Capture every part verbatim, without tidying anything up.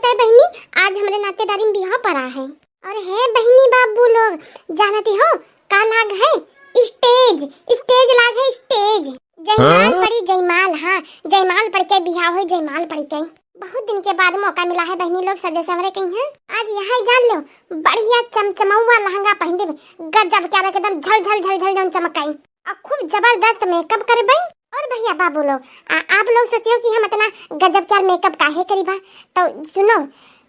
अरे बहिनी, आज हमरे नातेदारी में बियाह परा है। अरे हे बहिनी बाबू लोग, जानती हो का लाग है? Stage, stage लाग है, stage। जयमाल हाँ? पड़ी, जयमाल, हाँ, जयमाल पड़ के बियाह होई, जयमाल पड़ के। बहुत दिन के बाद मौका मिला है बहिनी लोग सजे संवरे कइहाँ। आज यहै जान लो, बढ़िया चमचमौआ लहंगा पहिन देबे, गजब के एकदम झल झल झल झल जौन चमकाई। और खूब जबरदस्त makeup करबे। और भैया बाबू लोग, आ, आप लोग सोचियो कि हम इतना गजब के makeup काहे करीबा, तो सुनो,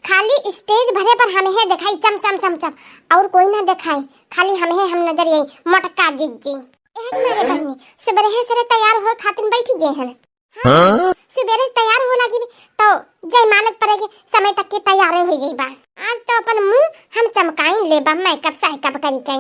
खाली stage भरे पर हमहे देखाई चम चम चम चम, और कोई ना देखाई, खाली हमहे हम नजर आई मोटका जिज्जी। एक मेरे बहिनी सुबह से तैयार होए खातिर बैठी गए हैं। हाँ? सुबेरे से तैयार हो लागी तो जयमाल परे के समय तक के तैयार हो जाइबा। आज तो अपन मुंह हम चमकाई लेबा makeup सायकअप करी के।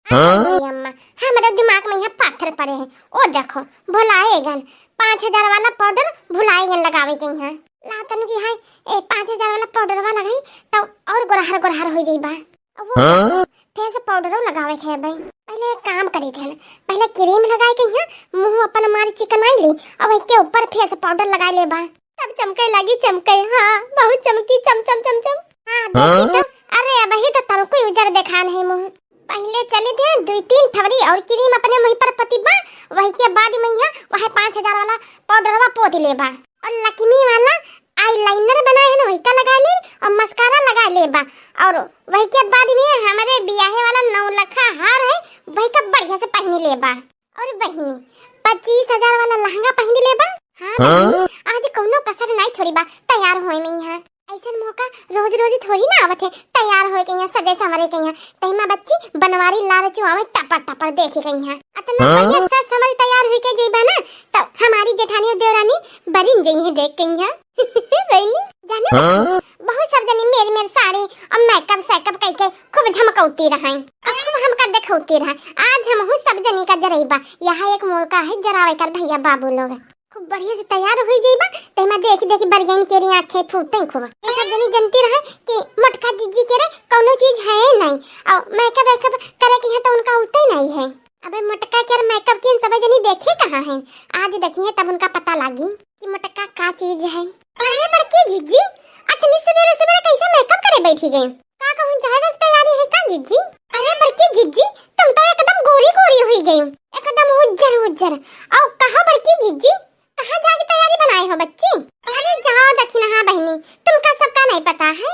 हाँ? अरे अम्मा, हमरे दिमाग में यहाँ पाथर पड़े हैं। ओ देखो, भुलाए गन, पाँच हजार वाला powder भुलाए गन लगावे के यहाँ। लातन की है, ए, पाँच हजार वाला powder वाला लगाई तो और गोरहर गोरहर हो जाइबा। अब वो हाँ? face powder लगावे के है भाई। पहले एक काम करी थे ना, पहले cream लगाए के यहाँ मुंह अपन मारी चिकनाई ली, अब इसके ऊपर face powder लगाए लेबा, तब चमके लागी चमके। हाँ, बहुत चमकी, चम चम चम चम। हाँ, देखी हाँ? तो, अरे अब ही तो तनको उजर देखान है मुंह। पहले चली थे दुई तीन थवड़ी और cream अपने मुंह पर पतिबा, वही के बाद में यहाँ वह पाँच हजार वाला powder वा पोत लेबा। और Lakme वाला eyeliner बनाए है ना, वही का लगा ले और mascara लगा लेबा। और वही के बाद में हमारे बियाहे वाला नौ लखा हार है, वही का बढ़िया से पहन लेबा। और बहिनी, पच्चीस हजार वाला लहंगा पहन लेबा। हाँ हाँ? बहिनी, आज कौनो कसर नहीं छोड़ीबा तैयार होए में यहाँ। ऐसन मौका रोज रोज थोड़ी ना आवत है तैयार होए के यहाँ, सजे संवरे के यहाँ। तहिमा बच्ची बनवारी लाल चुआवे टपर टपर देखे के यहाँ। अतना हाँ? बढ़िया सज संवर तैयार हुई के जइबा ना, तो हमारी जेठानी और देवरानी बरिन जइहे देख के यहाँ। बहिनी, जाने हाँ? बच्ची, बहुत सब जनी मेर मेर साड़ी और makeup सैकअप कइके खूब झमकौती रहैं और खूब हमका देखौती रहैं। आज हमहू सब जनी का जरइबा, यहाँ एक मौका है जरावे कर भैया बाबू लोग। खूब बढ़िया से तैयार हुई जइबा, तेमा देखि देखि बरगैन केरी आँखें फूटैं खूब। ये सब जनी जनती रहैं कि मोटका जिज्जी केरे कौनो चीज है नहीं, और makeup वैकअप करे के है तो उनका उतै नहीं है। अबे मोटका केर makeup किन सबे जनी देखे कहाँ हैं, आज देखिहैं तब उनका पता लागी कि मोटका का चीज है। अरे बड़की जिज्जी, अतनी सुबेरे सुबेरे कैसे makeup करे बैठी गई? का कहूँ, जाए वाली तैयारी है का जिज्जी? अरे बड़की जिज्जी, तुम तो एकदम गोरी गोरी हुई गई, एकदम उज्जर उज्जर। और कहो बड़की जिज्जी, कहाँ जाके तैयारी बनाए हो बच्ची? अरे जाओ दखिनहा बहिनी, तुमका सबका नहीं पता है?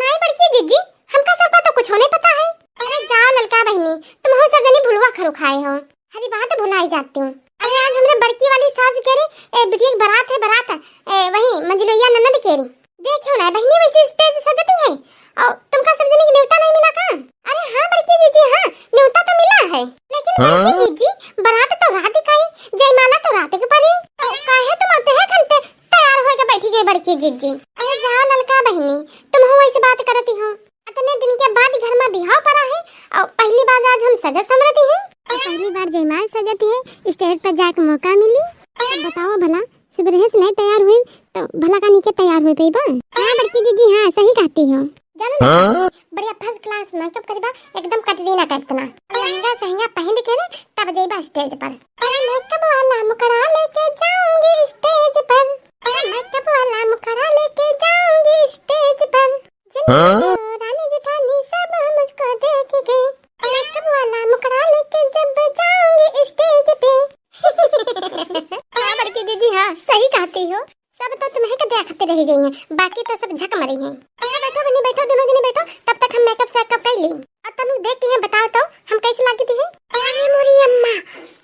नहीं बड़की जिज्जी, हमका सबका तो कुछ नहीं पता है। अरे जाओ ललका बहिनी, तुमहू सब जनी भुलवा खरु खाए हो। हरी बात भुलाई जाती हूँ। अरे आज हमरे बड़की वाली सास केरी, ए, बिटिया की बारात है, बारात है, ए, वही मंझलिया ननद केरी। देखियो ना बहिनी, वैसे stage सजती है और तुमका सब जने की न्योता नहीं मिला का? अरे हाँ बड़की जिज्जी, हाँ न्योता तो मिला है, लेकिन बड़की हाँ? जिज्जी, बारात तो रात का है, जयमाला तो रात के पड़ी, तो काहे तुम आते हैं घंटे तैयार होके बैठी गई बड़की जिज्जी? अरे जाओ ललका बहिनी, तुमहू वैसे बात करती हो। अतने दिन के बाद घर में बिहाव परा है और पहली बार आज हम सजत संवरती हैं और पहली बार जयमाल सजती है, stage पर जाके मौका मिली। अब बताओ भला, सुबह से नहीं तैयार हुई तो भला का नीके तैयार हुई पइबा? हाँ बड़की जिज्जी, हाँ सही कहती हो। जानो ना, हाँ? बढ़िया first class makeup करीबा, एकदम कटरीना टाइप का ना। लहंगा सहंगा पहन के ना तब जइबा stage पर। अरे makeup वाला मुखड़ा लेके जाऊंगी stage पर, अरे makeup वाला मुखड़ा लेके जाऊंगी stage पर। हाँ? रानी जेठानी सब मुझको देखेंगे। Makeup वाला मुखड़ा लेके जब जाऊंगी stage पे। हाँ बड़की जिज्जी, हाँ सही कहती हो। सब तो तुम्हें के देखते रह जाइए, बाकी तो सब झक मरी हैं। अच्छा बैठो बहिनी, बैठो दोनों जने बैठो, तब तक हम makeup सैकअप कर ली। और तुम देख के बताओ तो हम कैसे लागी थी हैं? अरे मोरी अम्मा,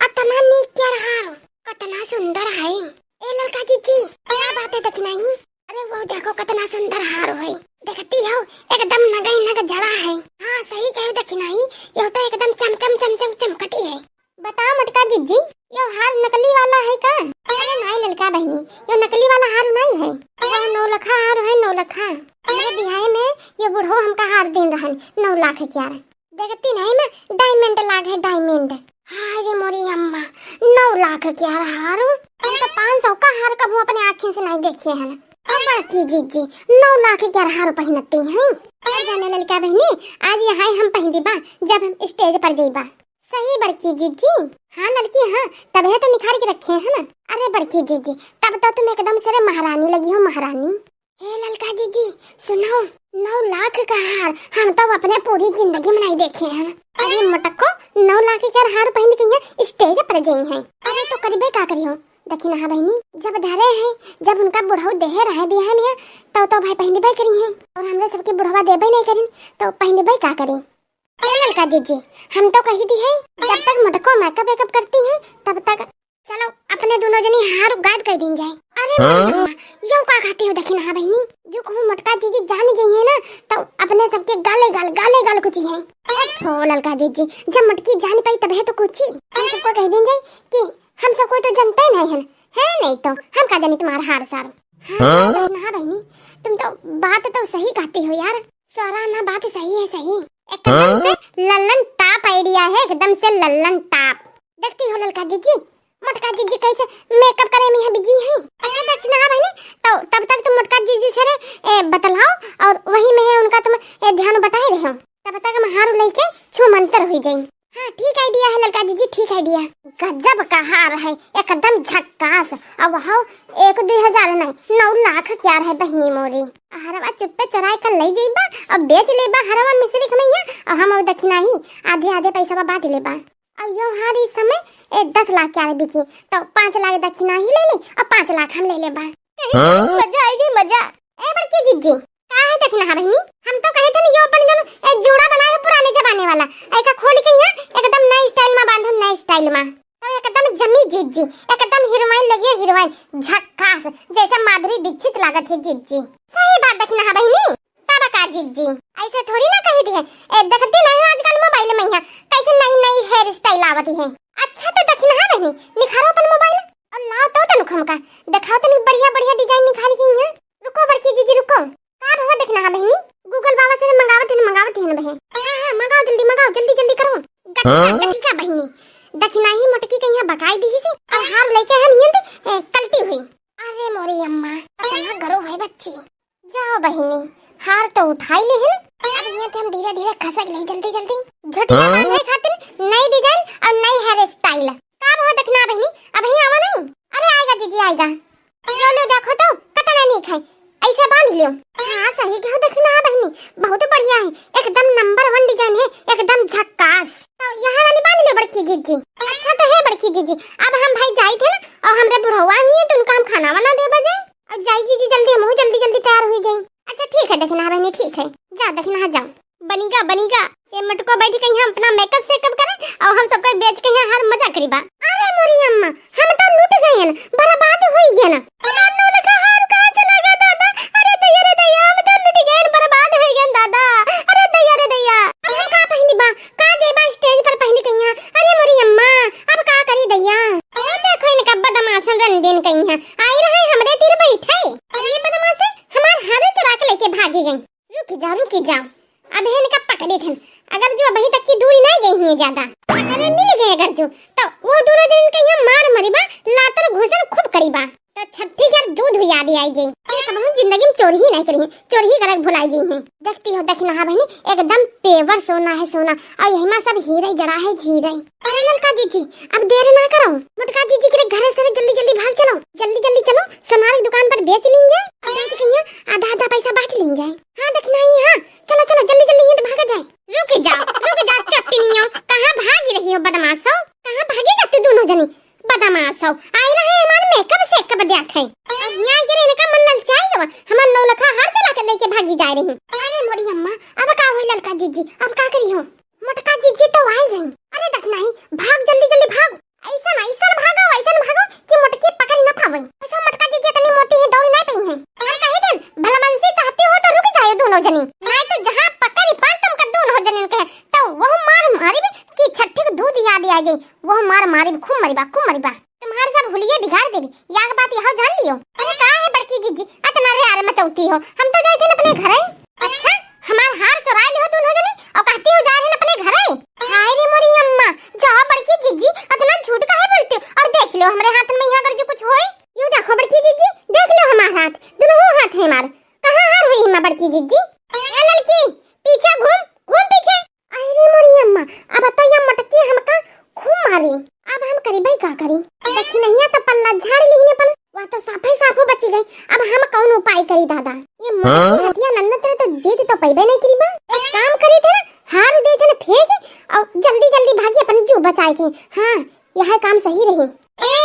अतना नीक केर हार, कतना सुंदर है। ए ललका जिज्जी, का बात है दखिनही? अरे वो देखो कतना सुंदर हार है, देखती हो एकदम नगई नग जड़ा है। हाँ सही कहे दखिनही, यह तो एकदम चम चम चम चम चमकती है। बताओ मोटका जिज्जी, यो हार नकली वाला है का? अरे नहीं ललका बहिनी, यो नकली वाला हार नहीं है, यो नौ लखा हार है, नौ लखा। हमरे बिहाई में यो बुढ़ो हमका हार देन रहन नौ लाख क्यार। देखती नहीं मैं, diamond लाग है, diamond। हाय रे मोरी अम्मा, नौ लाख क्यार हार। हम तो पाँच सौ का हार कबहू अपने आँखी से नहीं देखे हन। अब बड़की जिज्जी, नौ लाख क्यार हार पहिनती हैं। अरे जाने ललका बहिनी, आज यहाँ हम पहिनबा जब हम stage पर जइबा। सही बड़की जिज्जी। हाँ ललकी हाँ, तबे तो निखार के रखे हैं ना। अरे बड़की जिज्जी, तब तो तुम एकदम से रे महारानी लगी हो, महारानी। हे ललका जीजी, सुनो, नौ लाख का हार हम तो अपने पूरी जिंदगी में नहीं देखे हैं। अरे मोटको, नौ लाख के हार पहन के यहाँ stage पर जाई हैं। अरे तो करिबे का करियो दखिनहा बहिनी, जब धरे हैं, जब उनका बुढ़ऊ देहे रहे बियाह में, तो तो भाई पहनबे करी हैं, और हमरे सबके बुढ़वा देबे नहीं करी, तो पहनबे का करी? ए ललका जीजी, हम तो कही दी है, जब तक मोटको makeup वेकअप करती है, तब तक चलो अपने दोनों जनी हार गायब कर दीन जाए। अरे हाँ? मोरी अम्मा, यो का कहती हो दखिनहा बहिनी, जो कहूँ मोटका जीजी जान जाइए ना, तो अपने सबके गाले गाल, गाले गाल कुची है। ओ ललका जीजी, जब मोटकी जान पाई तब है तो कुची। हम सबको कह दीन जाए कि हम सबको तो जनते नहीं है, है नहीं तो हम का जानी तुम्हारा हार सार। हाँ, हाँ? दखिनहा बहिनी, तुम तो बात तो सही कहती हो यार, सोरा ना बात सही है सही। एकदम हाँ? से लल्लन top idea है, एकदम से लल्लन top। देखती हो ललका जीजी, मोटका जीजी कैसे makeup करे में है busy है। अच्छा दखिनहा बहिनी, तो तब तक तुम मोटका जीजी से रे, ए, बतलाओ और वही में है उनका तुम, ए, ध्यान बटाए रहो। तब तक हम हार लेके छू मंतर हुई जाई। हाँ, ठीक idea है ललका जीजी, ठीक idea। गजब का हार है, एकदम झक्कास। अब हो एक दुई हजार नहीं, नौ लाख क्या है बहिनी मोरी। हरवा चुप्पे चुराए कर ले जाइबा और बेच लेबा हरवा मिश्री खमैया, और हम अब दखिनहा ही आधे आधे पैसा बांट लेबा। और यो हार इस समय ए, दस लाख क्या बिकी, तो पाँच लाख दखिनहा ही ले ली और पाँच लाख हम ले लेबा। हाँ? मजा आई जी, मजा। ए बड़की जीजी, का है दखिनहा बहिनी? हम तो कहे थे ना, यो अपन जन, ए, जूड़ा बनाए है पुराने जमाने वाला, एका खोल के यहाँ एकदम नए style में बांधो, नए style में। तो एकदम जमी जीजी, एकदम हीरोइन लगी है, हीरोइन झक्कास, जैसे माधुरी दीक्षित लागत है जीजी। सही बात दखिनहा बहिनी, तब का जीजी, ऐसे थोड़ी ना कही दी है। ए, देखती नहीं हो आजकल mobile में यहाँ कैसे नई नई hair style आवत है। अच्छा तो दखिनहा बहिनी, निखारो अपन mobile और लाओ तो तनुख हमका दिखाओ तनी बढ़िया बढ़िया design निखारी की है। रुको बड़की जीजी रुको, का भवा दखिनहा बहिनी, Google बाबा से मंगावत है, मंगावत है बहे। हाँ हाँ मंगाओ जल्दी मंगाओ, जल्दी जल्दी करो। गटका हाँ? गटका बहिनी, दखिनहा ही मोटकी के यहाँ बकाई दी से और हार लेके हम हिंद, ए, कलटी हुई। अरे मोरी अम्मा, इतना गरो है बच्ची। जाओ बहिनी, हार तो उठाई ली है ना, अब यहाँ थे हम धीरे धीरे खसक ले जल्दी जल्दी। झुटिया हाँ? बांधे खातिर नई design और नई hair style। का भवा दखिनहा बहिनी, अब ही आवा नहीं? अरे आएगा जीजी आएगा। लो लो देखो तो कतना नीक है, ऐसे बांध लियो। हाँ सही कहो दखिनहा बहिनी, बहुत बढ़िया है, एकदम number one design है, एकदम झक्कास। तो यहाँ वाली बांध लियो बड़की जीजी। अच्छा तो है बड़की जीजी, अब हम भाई जाई थे ना और हमरे बुढ़वा हुई है तो उनका हम खाना वाना दे बजे। अब जाई जीजी जल्दी, हम जल्दी जल्दी तैयार हुई जाई। अच्छा ठीक है दखिनहा बहिनी, ठीक है, जा दखिनहा जाओ। बनिगा बनिगा, ये मटको बैठ के यहाँ अपना makeup सेकअप करे और हम सबको बेच के यहाँ हार मजा करीबा। अरे मोरी अम्मा, हम तो लूट गए हैं, बर्बाद हो गए ना। हमार नौलखा हार कहाँ चला गया दादा? अरे दैया रे दैया, हम तो लूट गए, बर्बाद हो गए दादा। अरे दैया रे दैया, अब हम का पहनी बा, का जेबा stage पर पहनी कहिया? अरे मोरी अम्मा, अब का करी दैया? अरे देखो इनका बदमाशन रंडीन कहिया, आई रहे हमरे तीर बैठे। अरे बदमाश, हमार हारे चुरा के लेके भागी गई। रुक जा, रुक जा, अब इनका पकड़े थे। अगर जो अभी तक की दूरी नहीं गई हुई ज्यादा, अरे मिल गए अगर जो, तो वो दोनों जन के यहाँ मार मरीबा, लातर घूसन खूब करीबा। तो छठी के दूध भी याद आई गई। अरे कबहूँ जिंदगी में चोरी ही नहीं करी, चोरी ही करक भुलाई गई है। देखती हो दखिनहा बहिनी, एकदम pure सोना है सोना, और यही में सब हीरे जड़ा है हीरे। अरे ललका जीजी, अब देर ना करो, मोटका जीजी के घरे से जल्दी जल्दी भाग चलो, जल्दी जल्दी चलो, सोनार की दुकान पर बेच लेंगे, और बेच के यहाँ आधा आधा पैसा बांट लेंगे। हाँ दखिनहा ही, हाँ चलो चलो जल्दी जल्दी यहाँ भागा जाए। रुक जाओ, रुक जाओ चट्टनियों, कहाँ भागी रही हो बदमाशो, कहाँ भागी जाती दोनों जनी? बदमाश हो, आई रहे हमार makeup सेकअप देखे। अब यहाँ गिरे इनका मन ललचाई गवा, हमार नौलखा हार चुरा के लेके भागी जा रही। अरे मोरी अम्मा, अब का होई ललका जीजी, अब का करी हो? मोटका जीजी तो आई गई। अरे दखिनहा ही, भाग जल्दी जल्दी भाग। ऐसा ना, ऐसा भागो, ऐसा भागो कि मोटकी पकड़ ना पावे। ऐसा मोटका जीजी इतनी मोटी है, दौड़ ना पाई है। हम कहे देन, भलमनसी चाहती हो तो रुक जाओ दोनों जनी। नहीं तो जहाँ पकड़ी पान तुमका दोनों जनी के, तो वो मार मारी भी कि छठी के दूध याद आ जाए। वो मार मारी, खूब मरिबा, खूब मरिबा। तुम्हार सब हुलिये बिगाड़ देबी, या बात यहाँ जान लियो। अरे का है बड़की जीजी, अतना रे आरे मचौती हो, हम तो जाए थे अपने घरे। अच्छा, हमार हार चुरा लियो दोनों जनी और कहती हो जा रहे अपने घरे। हाय रे मोरी अम्मा, जाओ बड़की जीजी, अतना झूठ काहे बोलती हो? और देख लो हमरे हाथ में यहाँ अगर जो कुछ होए, यू देखो बड़की जीजी, देख लो हमार हाथ, दोनों हाथ है हमार। कहाँ हार हुई हमार बड़की जीजी? ए ललकी, पीछे घूम, घूम पीछे। अरे मोरी अम्मा, अब तो या मोटकी हमका खूब मारी। अब हम करी भाई का करी? दखिनहिया तो पल्ला झाड़ लिहने पन, वह तो साफे साफो बची गई। अब हम कौन उपाय करी दादा? हतिया नन्ना तेरे तो जीत तो पैबे नहीं करी बा। एक काम करी थे ना, हार दे थे ना फेंक और जल्दी जल्दी भागी अपन जीव बचाए के। हाँ, यह काम सही रही। ए,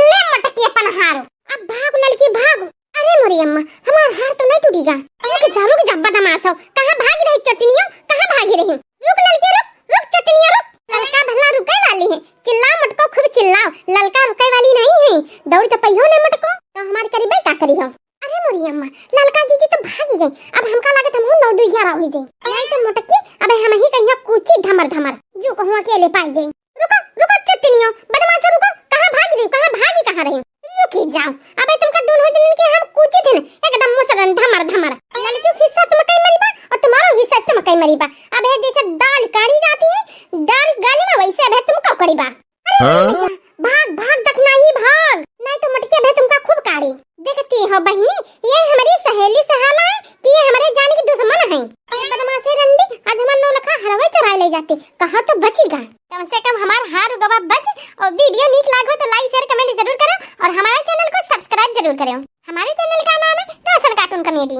ले मटकी अपन हार। अब भाग ललकी भाग। अरे मोरी अम्मा, हमार हार तो नहीं टूटीगा। रुक जा, रुक जा बदमाश हो, कहाँ भागी रही चटनियो, कहाँ भागी रही? रुक ललकी रुक, रुक चटनिया रुक। ललका भला रुके वाली है, चिल्लाओ मटको खूब चिल्लाओ, ललका रुके वाली नहीं है। दौड़ के पहियो ने मटको, तो हमारी करीबे का करी हो? अरे मोरी अम्मा, ललका जीजी तो भागी गई, अब हमका लागत हमहू नौ दुइया रह जाई। नहीं तो मोटकी, अब हम ही कहिया कूची धमर धमर, जो कहूँ अकेले पाई जाई। रुको, रुको चटनियो, बदमाशो रुको, कहाँ भाग रही, कहाँ भागी, कहाँ रही? रुकी जाओ, अबे तुमका दोनों दिन के हम कूची थे ना, एकदम मुसरन धमर धमर। ललकी हिस्सा तुम कहीं मरी बा और तुम्हारा हिस्सा तुम कहीं मरी बा। अब है जैसे दाल काढ़ी जाती है, दाल गाली में वैसे अब है तुमको कड़ी बा। अरे हाँ? भैया, भाग, भाग दखनाही भाग, नहीं तो मटके अब है तुमका खूब काढ़ी। देखती हो बहिनी, ये हमारी सहेली सहाला है कि ये हमारे जान की दुश्मन है? ये बदमाशे रंडी, आज हमार नौलखा हरवे चुराए ले जाती, कहाँ तो बची गा। कम से कम हमार हार उगवा बच। और वीडियो नीक लागो तो like, share, comment जरूर करो और हमारे चैनल को subscribe जरूर करो। हमारे चैनल का नाम है रोशन कार्टून कॉमेडी।